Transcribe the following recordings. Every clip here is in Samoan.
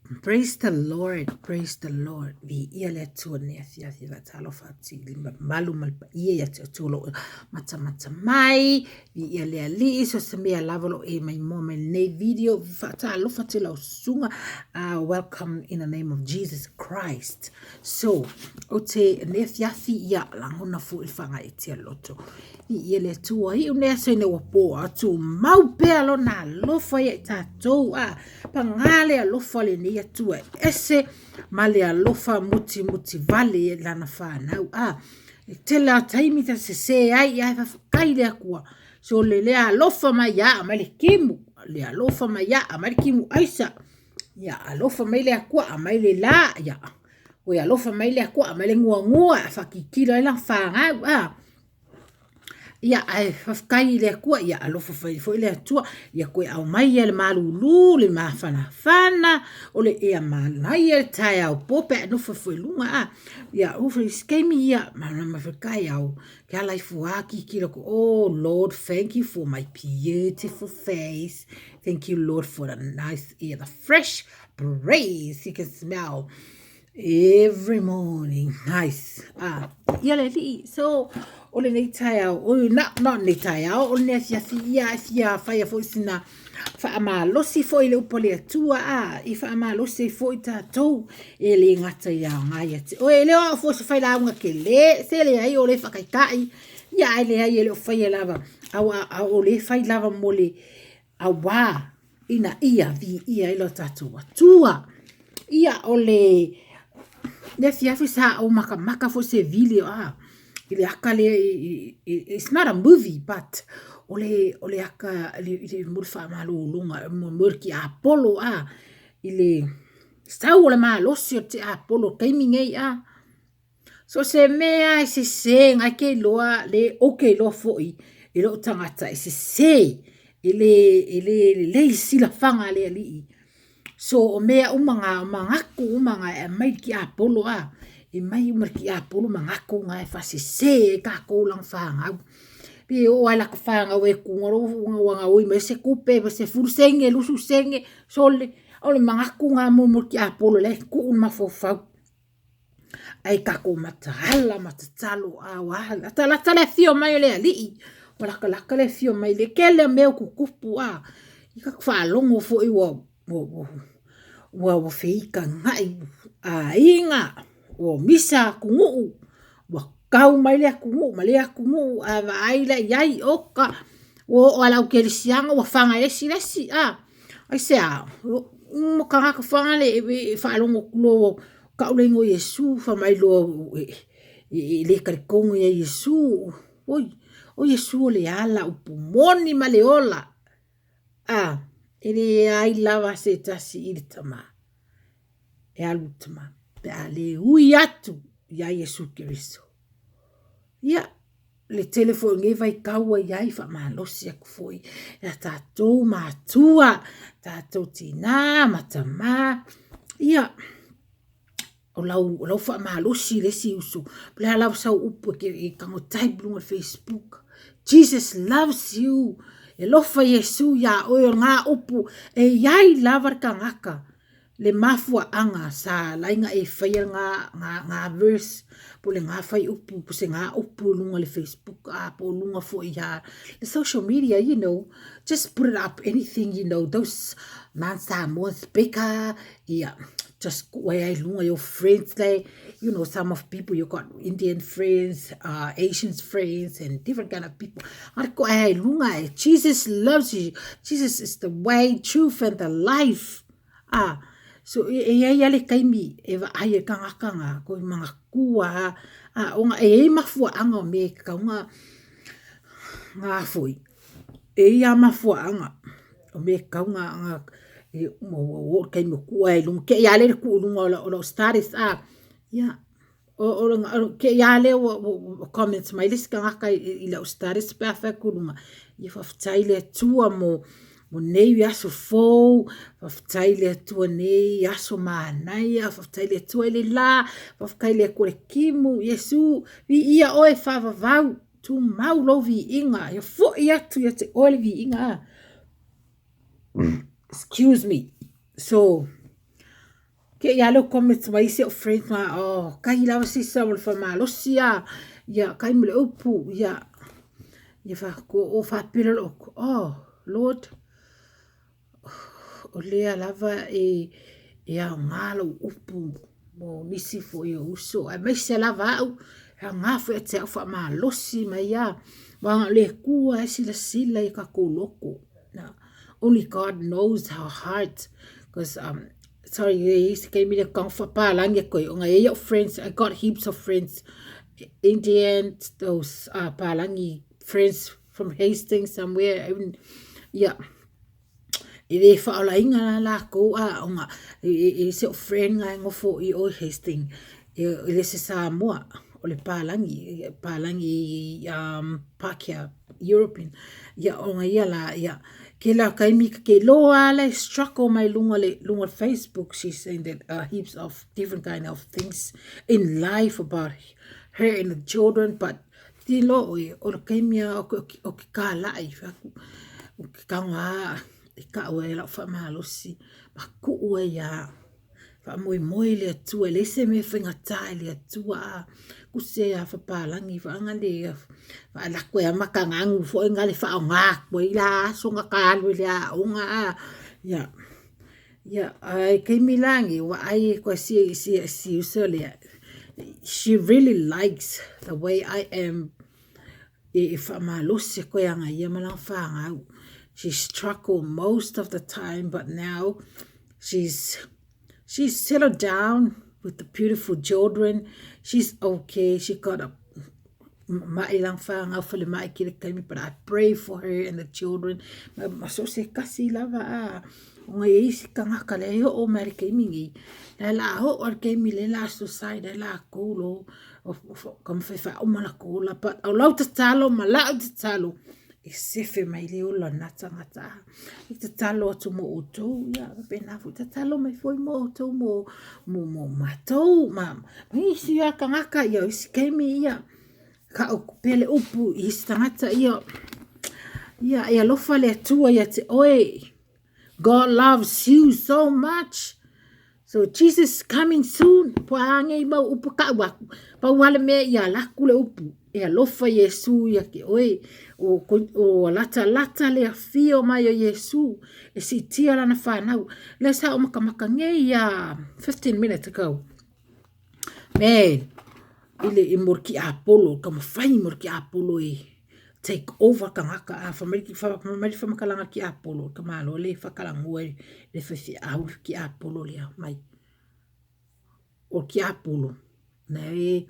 Praise the Lord, praise the Lord. Viia le Atua nei afiafi faatalofa atu i le mamalu ma le paia ia te outou o lo o matamata mai. Viia le Alii, so se mea lava o lo o e maimoa mai lenei video. Faatalofa atu i lau susuga. Welcome in the name of Jesus Christ. So, ou te nei afiafi ia lagona foi le faagaeetia loto. Viia le Atua, iu nei aso ina ua po atu, mau pea lona alofa ia i tatou, a pagā le alofa o lenei Atua e ese ma le alofa mutimuti vale i lana fanau, a e tele lava taimi ta sese ai, ae faafetai i le Atua, so le le alofa mai ia aumai le timu, le alofa mai ia aumai le timu aisa, ia alofa mai le Atua aumai le la, ia ua alofa mai le Atua aumai le nuanua e faakikilo ai lana fanau, a Ia, ae faafetai i le Atua, ia alofa fai foi le Atua, ia toe aumai ia le malulu, le mafanafana, o le ea manaia le taeao po pe a e nofo ifo i luga, a. Ia, oo foi i isi taimi, ia, malama foi le taeao, ke ala ifo lava tilotilo atu, oh Lord, thank you for my beautiful face, thank you Lord for the nice air, the fresh breeze you can smell. Every morning, nice. Ah, ia le alii. So, o lenei taeao, oi, na, na lenei taeao, o lenei afiafi, ia e fia whaia foi sina whaamalosi foi le upu a le Atua, a, i whaamalosi ai foi tātou, e le ngata i a ngai a te oe, e le o au foi se whailāunga ke le, se le ai o le whakaitai, ia ai le ai e le o whaia lava, au, au o le whai lava mo le, auā ina ia viia ai lo tatou Atua. Ia o le le afiafi sa ou makamaka foi se video a i le aka lea it's not a movie but o le o le aka i le mo le faamalologa mo le tiapolo a i le sau o le malosi o le tiapolo i le taimi nei a. So se mea e sese ngai ke iloa le ou ke iloa foi i lou tagata e sese e le e le lelei silafaga a le Alii. So o mea uma ngā, o manatu uma ngā e aumai i le tiapolo a, e mai uma i le tiapolo manatu ngā e faasese ai tatou lana fanau. Pe oo lava i lata fanau e tu ua gaoi mai se tupe ma 10 sene, 20 sene, sole, o le manatu ngā mo le tiapolo la e tuu i le mafaufau. Ai tatou mataala ma tatalo a ua latalata le afio mai o le Alii, ua latalata le afio mai le tele o mea ua tutupu a i ka faalogo foi ua ua ua ua feitagai aiga, ua misa atunuu, ua tau mai le atunuu ma lea atunuu, a vaai la i ai, oka, ua oo lava i le au kerisiano ua faga e le isi le isi a. Aisea? Uma tagata fale e faalogo atu loa tau le igoa o Iesu fai mai loa e le talitonu ia Iesu. Oi, o Iesu o le ala, upu moni ma le ola. A, e leai lava se tasi i le Tama, e alu i le Tama, pe a le ui atu iā Iesu Keriso. Ia, le tele foi o lenei vaitau ua i ai, faamalosi atu foi ia tatou matua, tatou tinā ma tamā, ia, o lau, o lau faamalosi le isi uso, po o le a lava sau upu e te tago type i luga o le Facebook, Jesus loves you, e alofa Iesu iā oe, o ngā upu e i ai lava le tagata le mafuaaga sa ala ai ona e faia ngā, ngā, ngā verse po o le ngā fuaiupu po o se ngā upu i luga o le Facebook a po o luga foi ia le social media you know just put it up anything you know those non Samoan speaker ia just tuu ai i luga your friends like you know some of people you got Indian friends uh, Asian friends and different kind of people Ngari ko ai luga e Jesus loves you Jesus is the way truth and the life A, so e i ai a le taimi e vaai ai tagata nga ko i mga kua a, a o nga e i ai mafuaaga o me kau nga nga foi. E i a mafuaaga o me kau nga nga e mo o o taimi o kua ai lunga ke i a le le kuu lunga o lau o lau status a, ia O kēia lea ua comments mai le isi tagata i lau status pe a fai atu i luga, ia faafetai i le Atua mo nei aso fou, faafetai i le Atua nei aso manaia, faafetai i le Atua i le la, faafetai i le Atua i le timu, Iesu, viia oe faavavau, tumau lou viiga, ia foi atu ia te oe le viiga. Excuse me. So, Ke ia leo comments mai isi o friends ma oh kai lava sisa mo le faamalosi a ia kai mo le upu ia ia fa ko o fa pila lo oh Lord o lea lava e e aoga lou upu mo nisi foi o uso aemaise lava au e aoga foi ia te au faamalosi mai a aua o le Atua e silasila i tatou loto. Only God knows our heart because sorry e i ai se taimi lea tago faapalagi atu ai ona e i ai au friends I got heaps of friends Indian those palagi friends from Hastings somewhere even ia e le faaolaina la lakou a ona e i ai si ou friend na e nofo i o i Hastings e le o se Samoa o le palagi palagi Pakeha European ia ona ia la ia kela taimi ta te iloa lava le struggle mai luga luga o le Facebook she saying that heaps of different kind of things in life about her and the children but tilo ʻoe o le taimi lava o ke kālaʻi fai atu o ke tago lava e kau ai lau faamalosi ma tuu ai lava. Faamoemoe i le Atua, e leai se mea e faigata i le Atua a kuse a fapalagi vaega le alu atu ai lava ma taga anu foi na le faaaoga atu ai la aso na ta alu ai i le aoga a. Ia, ia ae taimi la nei ua vaai atu ai si uso lea, she really likes the way I am e faamalosi atu ai ia ia ma lana fanau. She struggle most of the time but now she's she's settled down with the beautiful children. She's okay. She got a ma'i lana fanau falemai ki le taimi but I pray for her and the children. Ma so se kasi lava a ona e i ai isi tagata lea e oo mai i le taimi nei la o le a oo lava i le taimi lea o le a suicide ai latou lo taumafai e faauma latou ola but o lau tatalo ma la'u tatalo e sefe mai le ola o lena tagata a e tatalo atu mo outou ia faapena foi tatalo mai foi mo outou mo mo mo matou ma ma isi lava tagata ia o isi taimi ia ka'u pea le upu i isi tagata ia ia e alofa le Atua ia te oe. God loves you so much. So Jesus coming soon. Po a nei mau upu ka'u aku. Pau lava le mea ia ala atu le upu. E alofa Iesu ia te oe. O, o latalata le afio mai o Iesu. E siitia lana fanau. Lea sa ou makamaka nei ia 15 minutes ago. Man, i le i mo le kiapolo, taumafai mo le kiapolo e take over tagata a fai mai fai mai le faamatalaga a le kiapolo, le tamaloa le faatalanoa e le faifeau le kiapolo lea mai. O le kiapolo, na e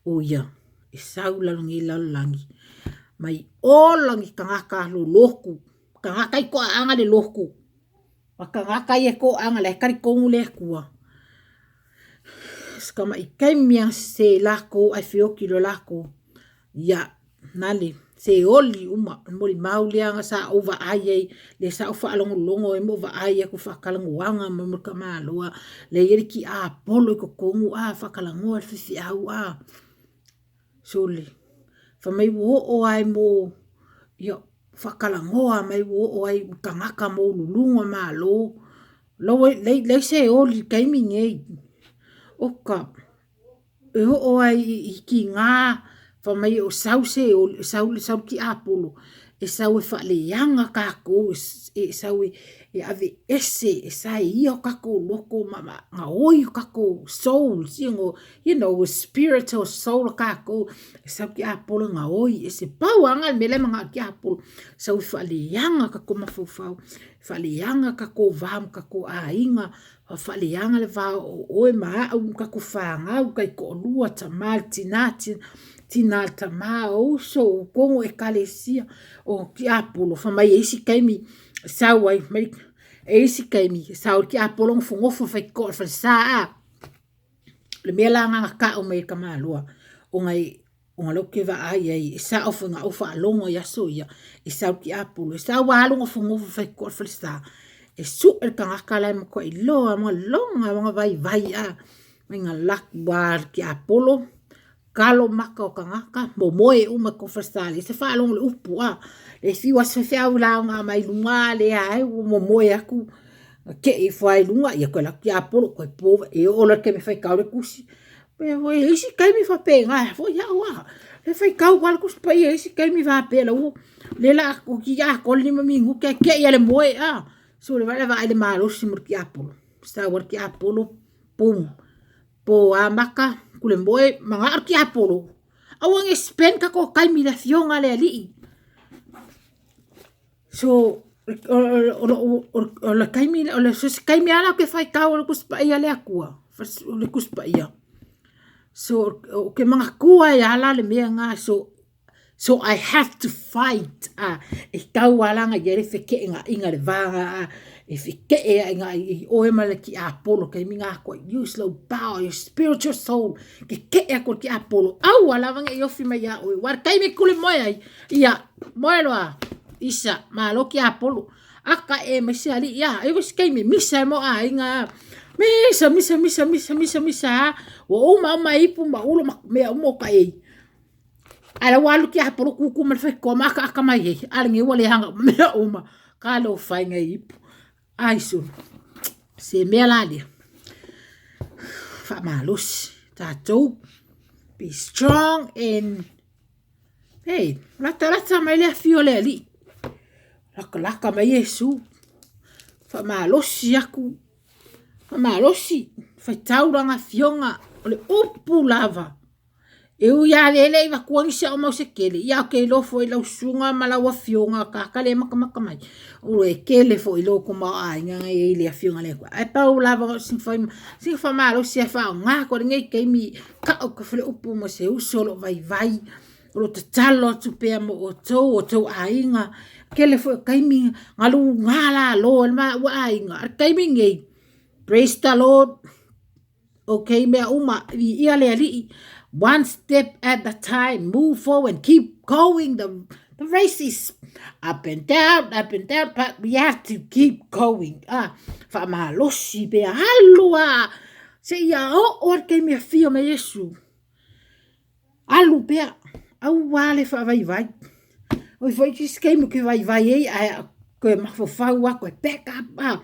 o ia e sau i lalo nei lalolagi mai ola ni tagata lolotu, tagata i toaaga le lotu. Ma tagata ia e toaaga la e talitonu le Atua. Si tamaʻi taimi a se lakou ae feoti loa lakou ia nale se oli uma molimau lea na sa ou vaai ai lea sa ou faalogologo ai ma ou vaai atu faatalanoaga mai ma le tamaloa lea e i ai le tiapolo i totonu a faatalanoa le faifeau a sole fai mai ua oo lava mo ia faatalanoa mai ua oo ai i tagata maualuluga malo leai se oli i le taimi nei oka e oo ai i tiga fai mai o sau se oli sau le tiapolo e sau e faaleaga tatou e sau e aveese e saia o tatou loto ma gaoi o tatou souls you know spiritual soul o tatou e sau le tiapolo e gaoi ese pau lava lena o le mea la e manao le tiapolo sau e faaleaga tatou mafaufau faaleaga tatou va ma tatou aiga, faaleaga le va o oe ma au ma tatou fanau, taitoalua, tama le tina, tina le tama, o uso, o totonu o ekalesia, o tiapolo, fai mai e i ai isi taimi e sau ai, e i ai isi taimi e sau ai le tiapolo nofonofo faitotoa i le falesa a. O le mea la lena na tau mai e le tamaloa, ona e Ona lea ou te vaai ai, e sao foi na ou faalogo i aso ia, e sau le tiapolo, e sau lava alu nofonofo faitotoa i le falesa, e sue le tagata la e matuai iloa ma lona lava vaivai a, mai na alu atu lava le tiapolo, talo maka o tagata, momoe uma i totonu o le falesa, leai se faalogo i le upu a, le fiu lava si faifeau i lauga mai luga, leai ua momoe atu. Keʻe ifo lava i luga, ia toe alu atu tiapolo toe po, e oo loa i le taimi e faitau ai le tusi. E i ai isi taimi faapena foi au a, e faitau lava le Tusi Paia i isi taimi faapea o lea o le a toeitiiti atoa le 5 minute ae te i lava i le moe a. So o le vaai i le malosi mo le tiapolo, sau lava le tiapolo, boom, po a mata, kulemoe, manao le tiapolo, aua ne i spend tatou taimi i le Afioga a le Alii. So, o le taimi, o le so se taimi lava la ou te faitau ai i le Tusi Paia a le Atua, le Tusi Paia. So, ou te manatua ai lava la le mea lena, so I have to fight, e tatau lava la ona i ai le feteenaiga i le va lena, e feteeai i oe ma le tiapolo i le taimi lena, use lou power, your spiritual soul, tetee atu i le tiapolo, aua lava ne i ofi mai ia oe, aua o le taimi e tulemoe ai, ia, moe loa, isa, malo tiapolo, aka e mai se alii, a, e i ai foi se taimi e misa ai ma ou aiga, misa, misa, misa, misa, misa, misa lava, ua uma uma ipu ma ulo ma mea uma o taʻi ai. Ae la ua alu tiapolo kuku ma le faitotoa ma akaaka mai ai, a lenei ua leaga uma mea uma, talofa e nei ipu. Ai sulu, se mea la lea, faamalosi tatou, be strong and hey, latalata mai le afio o le Alii, latalata mai Iesu, faamalosi aku, faamalosi, faitau lana afioga, o le upu lava. E ui lava e le i avatua nisi au mau se tele, ia ou te iloa foi lau susuga ma lau afioga tagata le matamata mai, o e tele foi lo tamaoaiga na i ai le afioga i le Atua. Ae pau lava o sina fai, sina faamalosi e faaaoga atu i lenei taimi, tau atu foi le upu ma se uso o lo o vaivai, o lo o tatalo atu pea mo outou, outou aiga. Tele foi o taimi na luga lalo ai le maua aiga, a o le taimi lenei, praise the Lord, Okay, mea uma, viia le Alii. One step at a time, move forward, keep going. The, the race is up and down, up and down, but we have to keep going. Ah, whaamalosi pea, alu a, se ia o o al taimi a fio me Iesu. Alu pea, aua le faavaivai. Oi foi isi taimi ou te vaivai ai ae toe mafaufau lava toe back up a,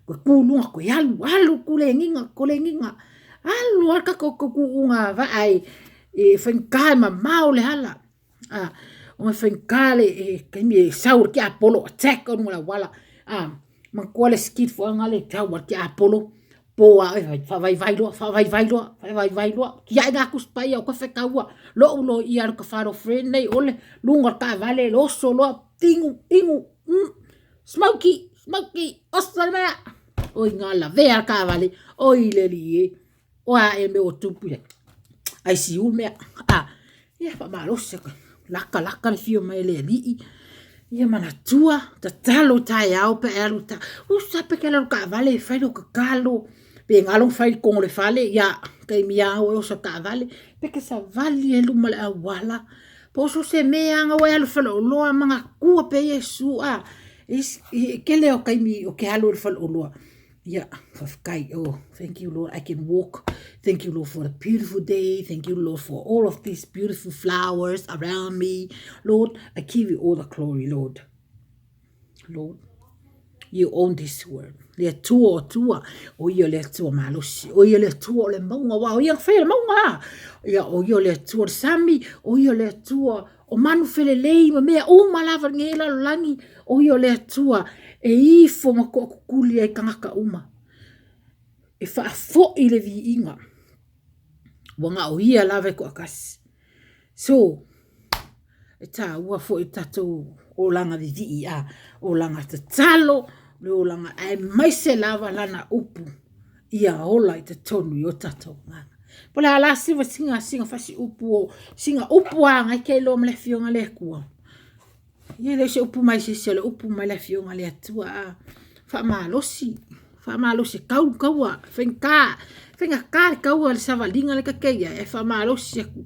toe tu i luga toe alu, alu kulegiga, kulegiga. Alu lava le tatou tuutuuga vaa e faigata e mamao le ala. A, ona e faigata le taimi e sau ai le tiapolo attack oe i luga o le auala. A, manatua le skid foi lena le sau a le tiapolo po a oe faavaivai loa, faavaivai loa, faavaivai loa. Tiai la Tusi Paia o koe faitaua lou loia alu ka falo friend nei ole luga o le taavale le oso loa inu inu mm smoky smoky oso le mea. Oi nga lavea le taavale oi le alii e. O a ea mea ua tupu ia ICU le mea. A ia faamalosi atu laka laka le afio mai o le alii. Ia manatua tatalo taeao pe a alu ta usa pe ke alu taavale e fai lou tatalo pe galo ona fai i totonu o le fale ia taimi lava ua e oso i le taavale pe te savali ai luma o le auala po o so o se mea lava ua e alu i le faleoloa manatua pea Iesu a e tele o taimi ou te alu ai i le faleoloa Ia, faafetai. Oh, thank you, Lord, I can walk. Thank you, Lord, for the beautiful day. Thank you, Lord, for all of these beautiful flowers around me. Lord, I give you all the glory, Lord. Lord, you own this world. Le Atua o Atua, o ia le Atua malosi, o ia le Atua o le mauga, aua o ia na faia le mauga. Ia, o ia le Atua o le sami, o ia le Atua o manu felelei ma mea uma lava i lenei lalolagi, o ia o le Atua e ifo ma toakukuli ai tagata uma, e faafoi le viiga, ua na o ia lava e toatasi. So, e taua foi tatou olaga vivii a, olaga tatalo, le olaga aemaise lava lana upu ia ola i totonu i o tatou agaga. Po o le a la siva sina sina fasiupu o sina upu a ngai ke iloa ma le afioga le Atua. Ia e le o se upu mai se isi o le upu mai le afioga le Atua a faamalosi faamalosi tau taua faigata faigata le taua le savaliga le ta te i ai ae faamalosi atu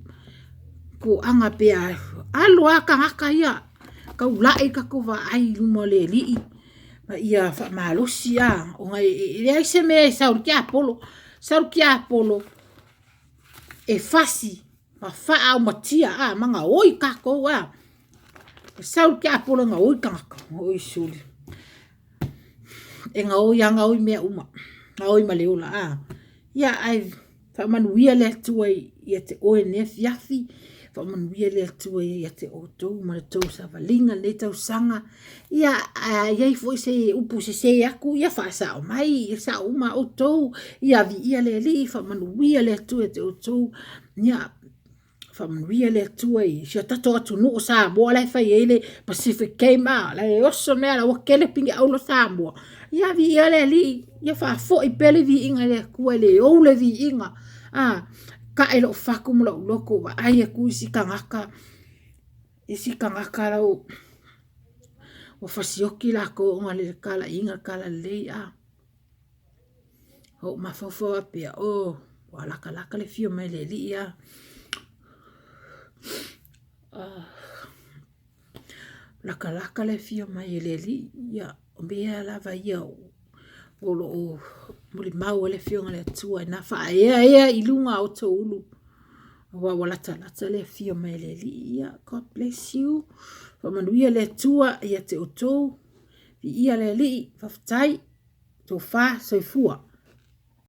toaga pea alu a tagata ia taulai tatou vaai i luma o le Alii ma ia faamalosi a ona e leai se mea e sau i le tiapolo sau le tiapolo e fasi ma faaaumatia a ma gaoi tatou a e sau le tiapolo e gaoi tagata oi suli. E gaoi a gaoi mea uma, gaoi ma le ola a. Ia ae faamanuia le Atua ia te oe lenei afiafi, faamanuia le Atua ia te outou ma le tou savaliga i lenei tausaga. Ia a i ai foi se upu sese atu, ia faasao mai, ia sao uma outou, ia viia le Alii, faamanuia le Atua ia te outou. Ia faamanuia le Atua i si o tatou atunuu o Samoa la e fai ai le Pacific Game, a la e oso mea la ua tele pine auro a Samoa. Ia viia le Alii, ia faafoi pea le viiga i le Atua e le ou le viiga. A tae lou fatu ma lou loto vaai atu isi tagata, isi tagata la ua fasioti latou ona o le talaiina le talalelei a. Ou mafaufau faapea, oh, ua latalata le afio mai o le Alii a. Latalata le afio mai o le Alii, ia o mea lava ia o lo o molimau ai le Afioga a le Atua ina faaeaea i luga o outou ulu, aua ua latalata le afio mai o le Alii. Ia, God bless you. Faamanuia le Atua ia te outou. Viia le Alii, faafetai, tofa, soifua.